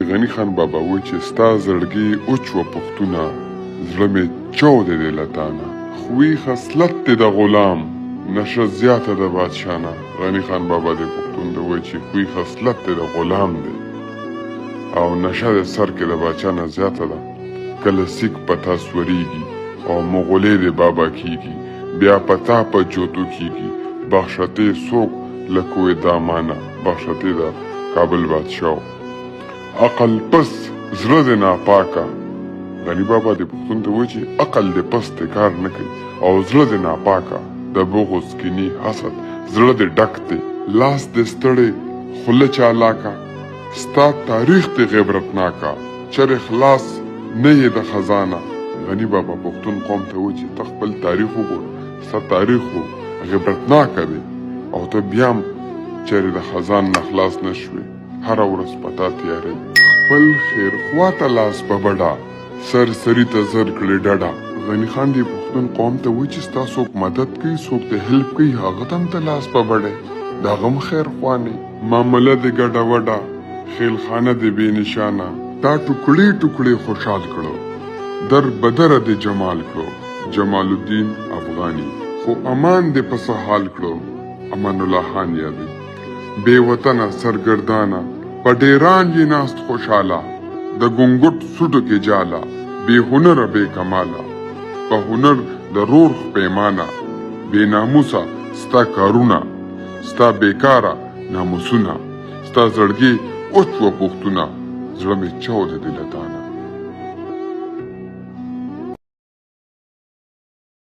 غني خان بابا وایي چې ستا زړګی اوچوه پښتونه زړه مې چودی دی له تانه خوی خصلت دی د غلام نشه زیاته د بادشاه نه غني خان بابا دی پښتون ته وایي چې خوی خصلت دی د غلام دی او نشه د سر کې د بادشاه نه زیاته ده کله سیک په تا سوریږي او مغولې دی بابا کیږي بیا په تا په جوتو کیږي بخشتې څوک له کوی دامانه بخشتې د کابل بادشاه عقل پس زړه دې ناپاکه غني بابا دې پښتون ته وایي چې عقل دې پس دی کار نه کوي او زړه دې ناپاکه د بغض کینې حسد زړه دې ډک دی لاس دې ستړی خوله چالاکه ستا تاریخ دی غبرتناکه چرې خلاص نه یې د خزانه غني بابا پښتون قوم ته وایي چې ته خپل تاریخ وګوره ستا تاریخ خو غبرتناکه دی او ته بیا هم چرې د خزان نه خلاص نه شوې هره ورځ په تا تیاری خپل خیرخوا ته لاس په بډه سر سري ته زر کړې ډډه. غني خان دې پښتون قوم ته وایي چې ستا څوک مدد کوي څوک دې هیلپ کوي هغه ته هم ته لاس په بډه یې د هغه هم خیرخوا نه یې. معامله دې ګډه وډه خیلخانه دې بې نشانه. تا ټوکړې ټوکړې خوشحال کړو در بدره دې جمال کړو جمال الدین افغاني. خو امان دې په څه حال کړو امان الله خان یادوي. بې وطنه سرګردانه په ډېران یې ناست خوشحاله د ګونګوټ سوټو کې جاله بې هنره بې کماله په هنر د رور خپېمانه بې ناموسه ستا کارونه ستا بېکاره ناموسونه ستا زړګی اوچ وه پوښتونه زړه مې چاودی دی له تانه.